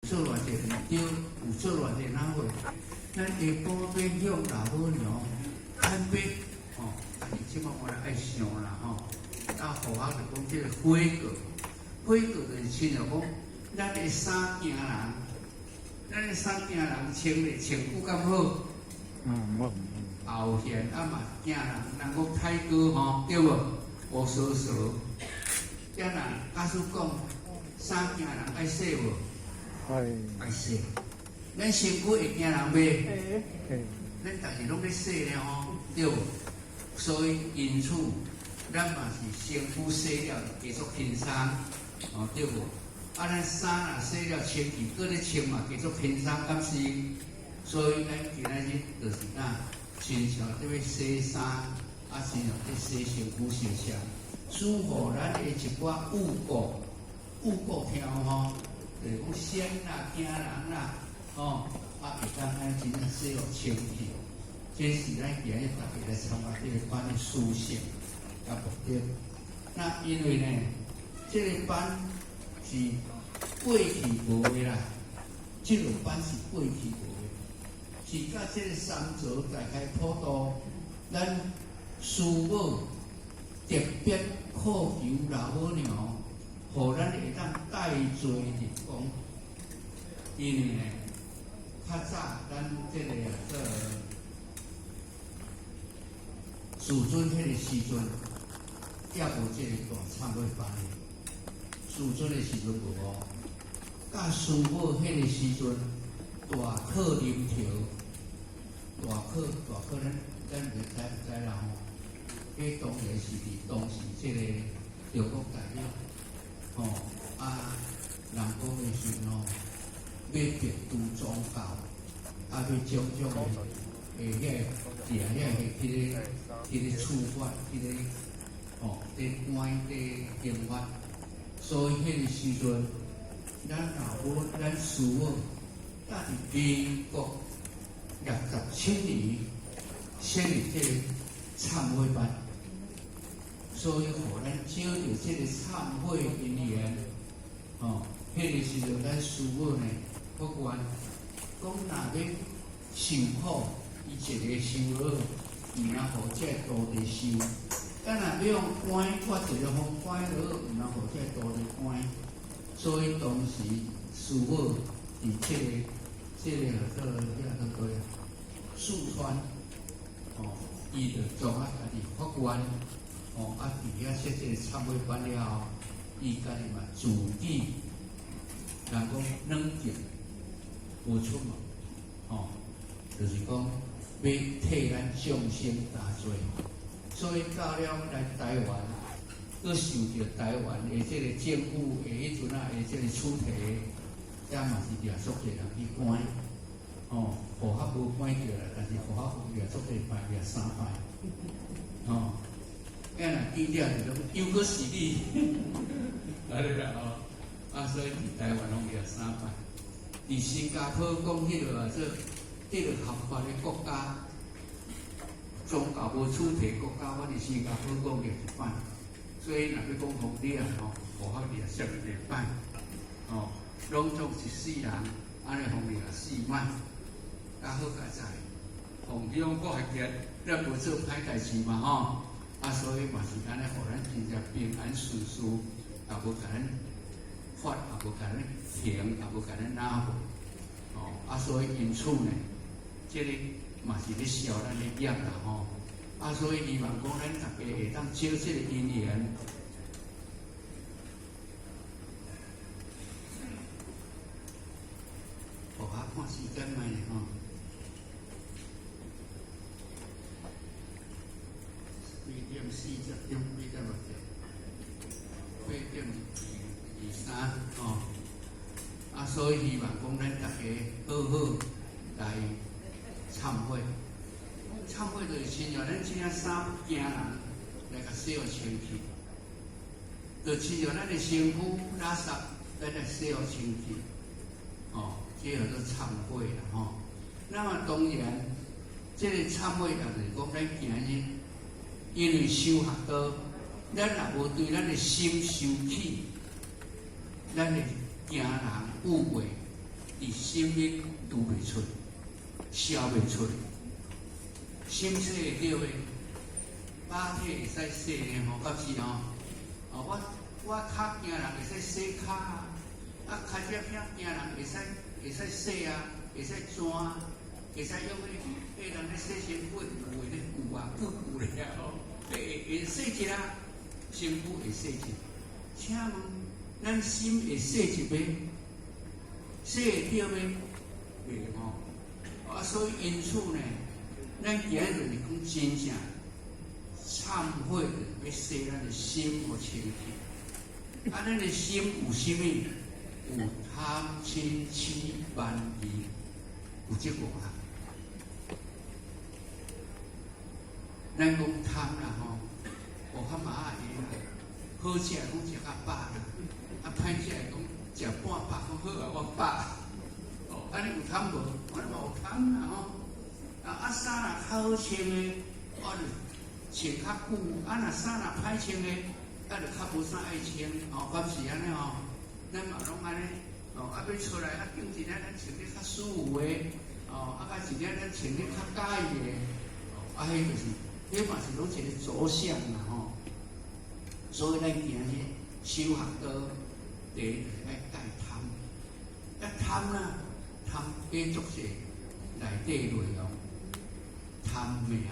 做偌濟毋對，有做偌濟哪會？咱下晡欲向老母娘坦白吼，啊是這擺我來愛想啦吼。啊，佛學就講這個悔過，悔過就是親像講，咱的衫驚人，咱的衫驚人穿咧穿久敢好？嗯，無。後現啊嘛驚人，人講太過吼，對無？烏趖趖。啊若假使講衫驚人愛洗無？愛。愛洗。咱身軀會驚人袂？會。咱逐日攏咧洗咧吼，對無？所以因此，咱嘛是身軀洗了就加足輕鬆，哦對無？啊，咱衫若洗了清氣，閣咧穿嘛加足輕鬆，敢是？所以咱今仔日就是哪，親像佇咧洗衫，啊，親像佇洗身軀相像，使予咱的一寡污垢，污垢聽有吼，就是講癬啦、驚人啦，吼，啊，會當按呢真正洗予清氣。這是咱今日大家來參加這個班的殊勝佮目的。那因為呢，這個班是過去無的啦，這個班是過去無的，是佮這個三座大開普度，咱師母特別渴求老母娘，予咱會當帶罪入宮。因為呢，較早咱這個做世尊彼個時陣，猶無這個大懺悔班的。世尊的時陣無哦，佮師母彼個時陣，大可臨調，大可大可咱咱袂知毋知啦吼。彼當然是佇當時這個中國大陸，吼啊，人講的時陣吼，欲別除宗教，啊，欲種種的。會遐個掠遐個彼個處罰，彼個吼，佇關佇刑罰，所以彼個時陣，咱老母、咱師母，搭佇民國67年設立這個懺悔班，所以予咱招著這個懺悔因緣，吼，彼個時陣咱師母呢，發願講若欲受苦。伊一个受好，毋通予這徒弟受。咱若欲予關，我一个予關好，毋通予這徒弟關。所以當時師母佇這個叫做遐叫做四川，吼，伊就創啊家己發願，吼，啊佇遐設這個懺悔班了後，伊家己嘛自己，人講軟禁無出嘛，吼，就是講欲替咱眾生擔罪，所以到了來台灣，閣受著台灣的這個政府的彼陣仔的這個處提，遐嘛是掠足濟人去關，吼，戶口無關著啦，但是戶口掠足濟擺，掠三擺，吼，啊若記者就講又閣是你，按呢啦吼，啊所以佇台灣攏掠三擺，佇新加坡講彼個啊做。這個合法的國家，宗教無處提國家，我佇新加坡講掠一擺，所以若欲講予掠吼，戶口掠啥物兩擺，吼，攏總一世人按呢予掠四擺，啊好佳哉，予鄉閣還記咱無做歹代誌嘛吼，啊所以嘛是按呢，予咱真正平安順遂，也無共咱罰，也無共咱刑，也無共咱哪貨，吼，啊所以因此呢。這個嘛是咧消咱的業啦吼，啊，所以希望講咱大家會當招這個因緣。我看時間覓咧吼。8點40鐘，八點偌濟？8點23吼。啊，所以希望講咱大家好好來懺悔，懺悔就是親像咱這件衫驚人來共洗予清氣，就親像咱的身軀垃圾，咱來洗予清氣，吼，這叫做懺悔啦吼。那麼當然，這個懺悔也就是講，咱今日因為修學道，咱若無對咱的心修起，咱會驚人誤會，佇心裡除袂出，消袂出。心洗會著袂？肉體會使洗呢吼，敢是吼？哦，我跤行人會使洗跤啊，啊，跤隻片行人會使洗啊，會使剪啊，會使用彼人咧洗身軀有的咧舊啊，舊舊咧啊吼，會洗一啊，身軀會洗一。請問，咱心會洗一袂？洗會著袂？袂吼。啊，所以因此呢，咱今日就是講真正懺悔，欲洗咱的心予清氣。啊，咱的心有啥物？有貪嗔痴慢疑，有這五項。咱講貪啦吼，無較麻仔會啦，好食講食較飽啦，啊歹食講食半飽講好啊，我飽。哦，按呢有貪無？我嘛有貪啦吼。啊，衫若較好穿的，我就穿較久；啊，若衫若歹穿的，啊，就較無啥愛穿。哦，敢是按呢吼？咱嘛攏按呢。哦，啊，欲出來啊，頂一領咱穿得較舒服的，哦，啊，較一領咱穿得較佮意的，哦，啊，彼就是，彼嘛是攏一個著相啦吼。所以咱今日修學道，第一就是愛戒貪。啊，貪啦，貪加足濟內底內容，貪名、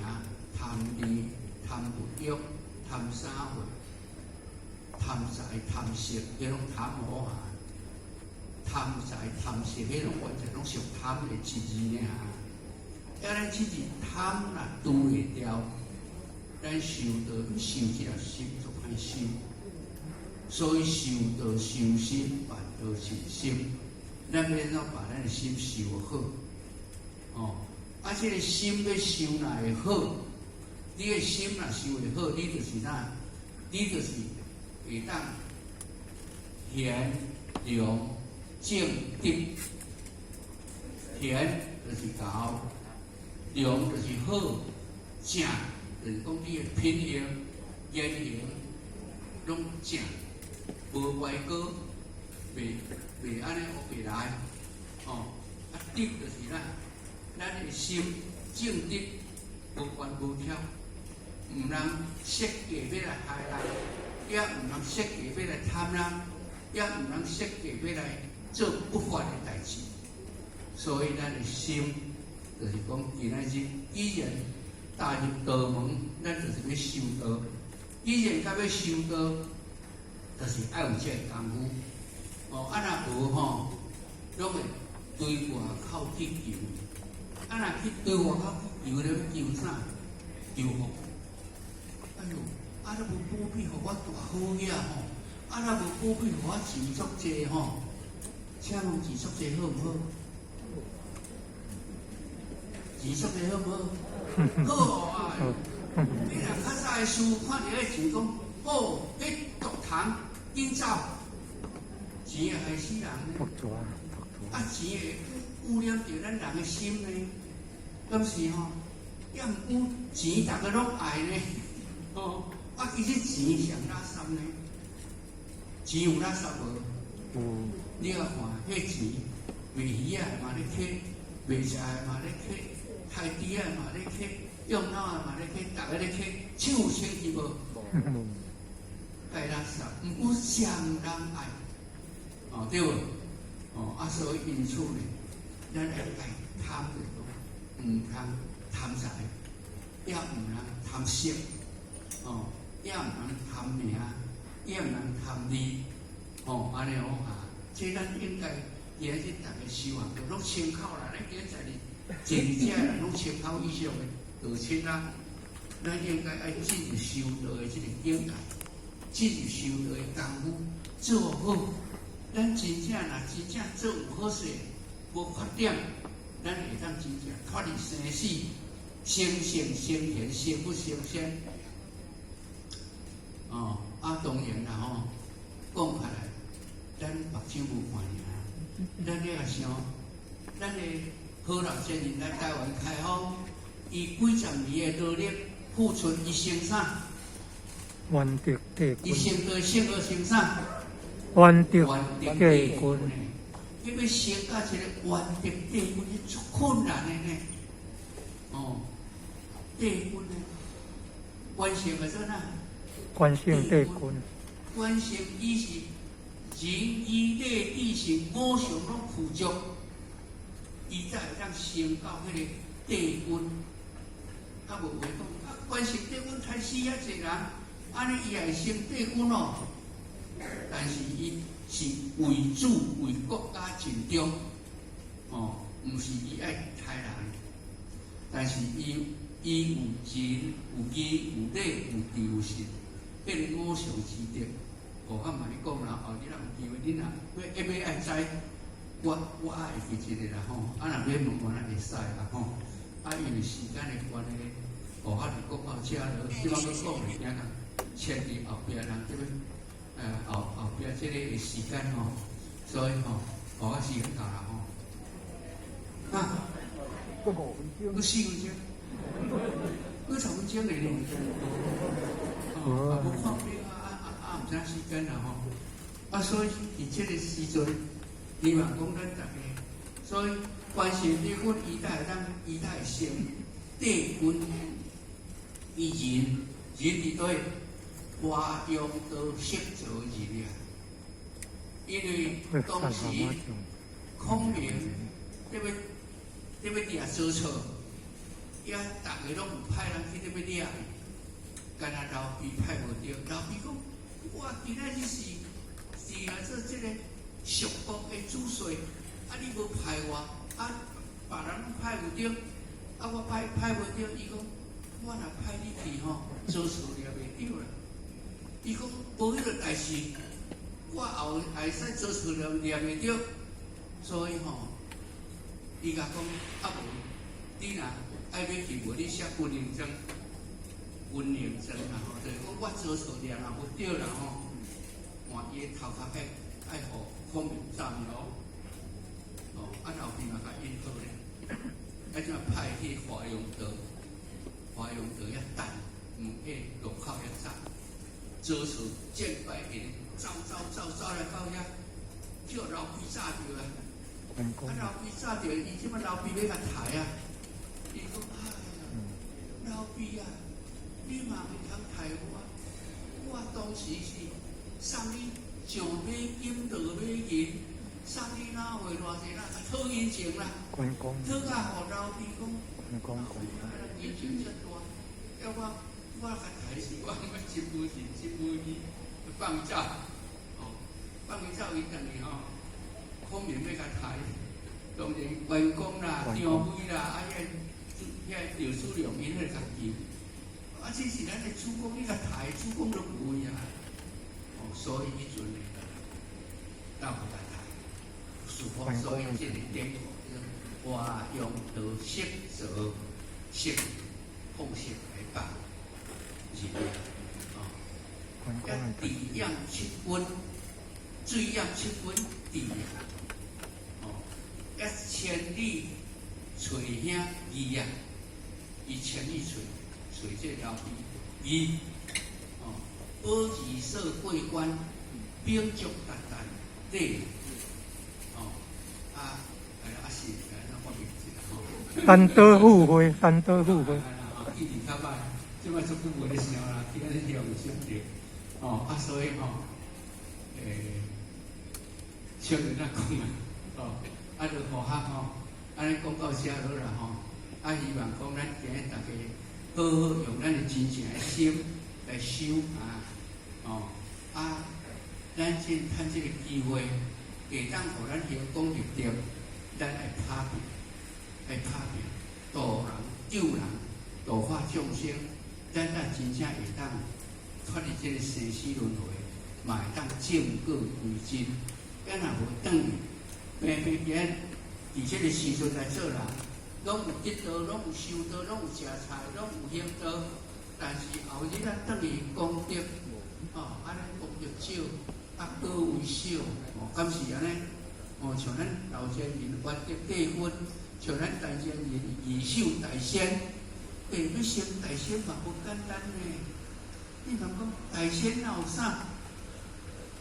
貪利、貪物欲、貪三慧、貪財、貪色，彼攏貪無啊！貪財、貪色，彼攏完全攏屬貪的一字呢哈。啊，咱這字貪若除會掉，咱修道修這個心就歹修。所以修道修心，辦道修心。咱欲按怎把咱的心修好？哦，啊，這個心欲修若會好，你的心若修會好，你就是啥？你就是會當賢良正直。賢就是賢，良就是好，正就是講你的品行、言行攏正，無歪過，袂按呢烏白來，吼。啊，直就是咱，咱的心正直，無懸無翹，毋通設計欲來害人，也毋通設計欲來貪人，也毋通設計欲來做不法的代誌。所以咱的心就是講，今仔日既然踏入道門，咱就是欲修道。既然甲欲修道，就是愛有這个功夫。哦，啊若無吼，攏會對外口去求。啊若去對外口去求咧，欲求啥？求福。哎喲，啊若無保庇予我大好額吼，啊若無保庇予我錢足濟吼，請問錢足濟好毋好？錢足濟好毋好？好啊！你若較早的書看著彼錢講，哦，彼毒蟲緊走，錢會害死人呢。啊，錢會污染著咱人的心呢，敢是吼？抑毋過錢，逐个攏愛呢。哦，啊，其實錢上垃圾呢，錢有垃圾無？有。你來看，彼錢賣魚仔嘛咧揢，賣食的嘛咧揢，殺豬仔嘛咧揢，用腦的嘛咧揢，逐个咧揢，手有清氣無？蓋垃圾，毋過啥人愛，哦，對無？哦，啊，所以因此呢，咱愛戒貪就是講，毋通貪財，也毋通貪色，哦，也毋通貪名，也毋通貪利，哦，按呢好哈。這咱應該今日逐个修行都攏千口啦，咱今日在佇坐佇遮人攏千口以上的道親啊，咱應該愛進入修道的這个境界，進入修道的功夫做好。咱真正若真正做有好勢，無缺點，咱會當真正脫離生死，成聖成賢，成佛成仙。哦，啊，當然啦吼，講起來，咱目睭無看爾，咱咧想，咱的好老先人來台灣開放，伊幾十年的努力付出，伊成啥？願得帝伊成道聖惡成啥？願得帝君。彼欲成到一个圓德帝君，彼足困難的呢。哦，帝君呢，完成個做哪？關聖帝君。關聖伊是仁義禮智信五常攏具足，伊才會當成到彼個帝君。啊，無話講，啊，關聖帝君刣死遐濟人，按呢伊也會成帝君哦。但是伊是為主為國家盡忠，哦，毋是伊愛刣人。但是伊有仁有義有禮有智有信，彼个五常之德。哦，我嘛你講啦，後日咱有機會，你若欲欲愛知，我愛會記一個啦吼。啊，若欲問我，咱會使啦吼。啊，因為時間的關係，哦，啊，就講到遮了。這擺閣講會驚人牽佇後壁人這邊，後壁這個的時間吼，所以吼，哦，啊，時間到啦吼。啊，閣5分鐘，閣4分鐘，閣10分鐘咧呢。哦，啊，無看表啊，毋知時間啦吼。啊，所以佇這個時陣，希望講咱逐家，所以關聖帝君伊才會當，伊才會成帝君。伊仁仁佇佗？華陽道釋造仁啊。因為當時孔明欲掠曹操，遐逐个攏有派人去欲掠伊，干焦劉備派無著。劉備講：我今仔日是來做這个蜀國的主帥，啊你無派我，啊別人攏派無著，啊我派無著。伊講：我若派你去吼，曹操掠袂著啦。伊講無彼个代誌，我後會使曹操掠袂著，所以吼，伊共講啊無，你若愛欲去，無你寫軍令狀，軍令狀啦吼，就是講我曹操掠若無著啦吼，換伊的頭殼愛予孔明炸廟，哦，啊劉備嘛共應好咧，啊這擺派去華陽道，華陽道遐等，毋彼路口遐站，曹操戰敗因走走走走來到遐，叫劉備炸著啊！啊，劉備炸著，伊這擺劉備欲共刣啊！伊講：哎呀，劉備啊，你嘛會通刣我？我當時是送你上馬金，落馬銀，送你哪會偌濟啦？討人情啦，討甲予劉備講，人情遮大，要我共刣死，我真無情，真無義，放伊走，哦，放伊走，伊轉去吼，孔明欲共刣，當然關公啦、張飛啦，啊，遐個劉子龍𪜶彼個共救，啊，這是咱的主公，你共刣，主公都無位啊，哦，所以彼陣呢，鬥無共刣，是否所以這個典故，華陽道釋曹釋放釋來放是哦，啊，智養七軍，水養七軍智啊，哦，一千里揣兄義啊，伊千里揣這個劉備義，哦，保二所過關，兵足達旦禮，哦，啊，啊是，我袂記得吼。單刀赴會，單刀赴會。記憶較歹，這擺足久無咧想啦，今仔日想想著，哦，啊，所以吼，小人仔講啊，哦，啊，就互合吼，按呢講到遮好啦吼，啊，希望講咱今日逐家好好用咱的真正的心來修啊，哦，啊，咱這趁這个機會，會當予咱行功立德，咱愛拍拼，愛拍拼，度人救人，度化眾生，咱才真正會當脫離這个生死輪迴，嘛會當證果歸真。咱若無轉去，平平今佇這个時陣來做人，攏有得道，攏有修道，攏有食菜，攏有行道，但是後日咱轉去功德，哦，按呢功德少，啊，果位少，哦，敢是按呢？哦，像咱老前人圓德帝君，像咱大前人二手大仙，欸，欲成大仙嘛無簡單呢。你通講大仙哪有啥？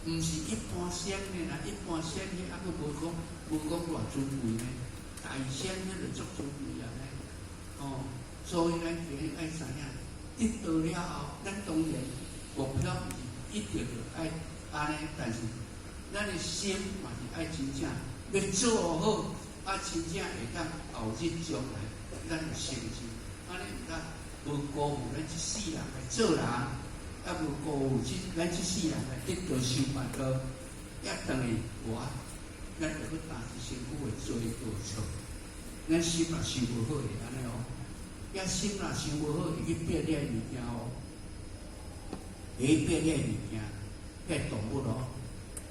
毋是一般仙的啦，一般仙彼猶閣無講偌尊貴呢，大仙彼就足尊貴啊呢。哦，所以咱今日愛知影，得道了後，咱當然目標是一定著愛按呢，但是咱的心嘛是愛真正欲做好，啊，真正會當後日將來咱有成就，按呢毋但無辜負咱這世人來做人，也無辜負咱這世人來得道修辦道，也等於我，咱著去擔一身軀的罪過錯。咱心若修無好會按呢哦，也心若修無好會去變遐物件哦，會去變遐物件，遐動物哦，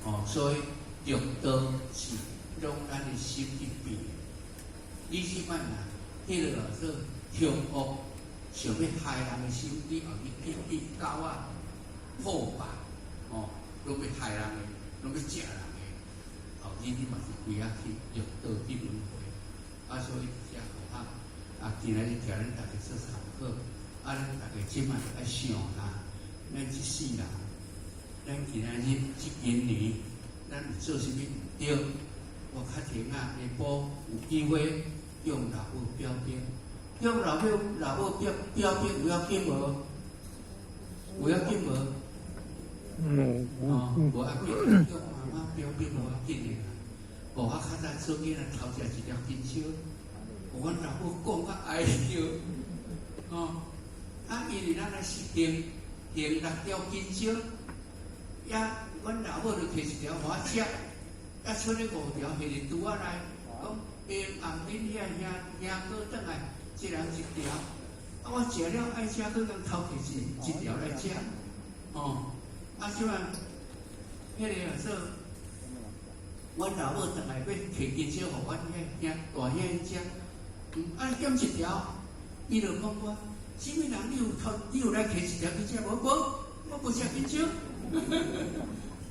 哦，所以六道是攏咱的心去變。你這擺若彼个做兇惡，想欲害人的心，你後日去變狗仔、虎豹，哦，攏欲害人的，攏欲食人的，後日你嘛是規仔去六道去輪迴。啊，所以遮好啊，啊，今仔日共咱大家做參考，啊，咱大家這擺愛想下，咱這世人，咱今仔日這今年，咱有做啥物毋對？我較停啊，下晡有機會向老母表白，向老母表白有要緊無？有要緊無？嗯。哦，無要緊，向媽媽表白無要緊的啦。哦，我較早做囡仔偷食一條金燒，予阮老母講甲哀叫，哦，啊，因為咱來是行行六條金燒，也阮老母就摕一條予我食，啊，賰咧五條還佇櫥仔內，講下暗恁遐兄兄哥轉來，一人一條，啊，我食了愛食，閣共偷摕一條來食，哦，啊，這擺彼個叫做。阮老母轉來欲摕金燒予阮遐兄大兄食，啊減一條，伊就講我，啥物人你有偷，你有來摕一條去食無？無，我無食金燒，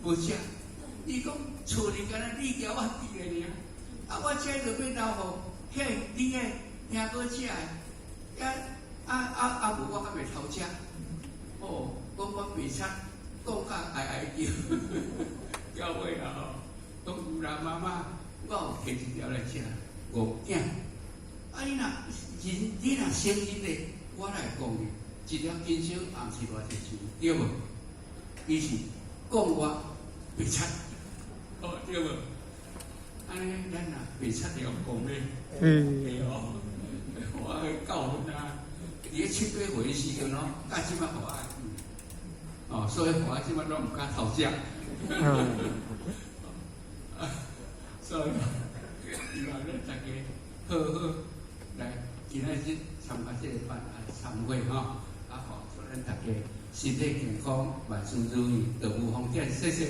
無食。伊講厝裡敢若你交我佇的爾，啊我這就欲留予遐你遐兄哥食的，啊啊啊啊無我敢會偷食？哦，講我袂賊，講甲哀哀叫，到尾啊吼。講有啦，媽媽，我有摕一條來食，五囝。啊，你若認，你若承認咧，我來講你，一條金燒也毋是偌濟錢，對無？伊是講我袂賊，哦，對無？按呢，咱若袂賊會用講咧，對哦。我去教訓啊，佇咧七八歲的時陣哦，到這擺予我，哦，所以我這擺攏毋敢偷食。所以希望咱大家好好來今仔日參加這個班啊參會吼，啊，祝咱大家身體健康，萬事如意，道無風險，謝謝。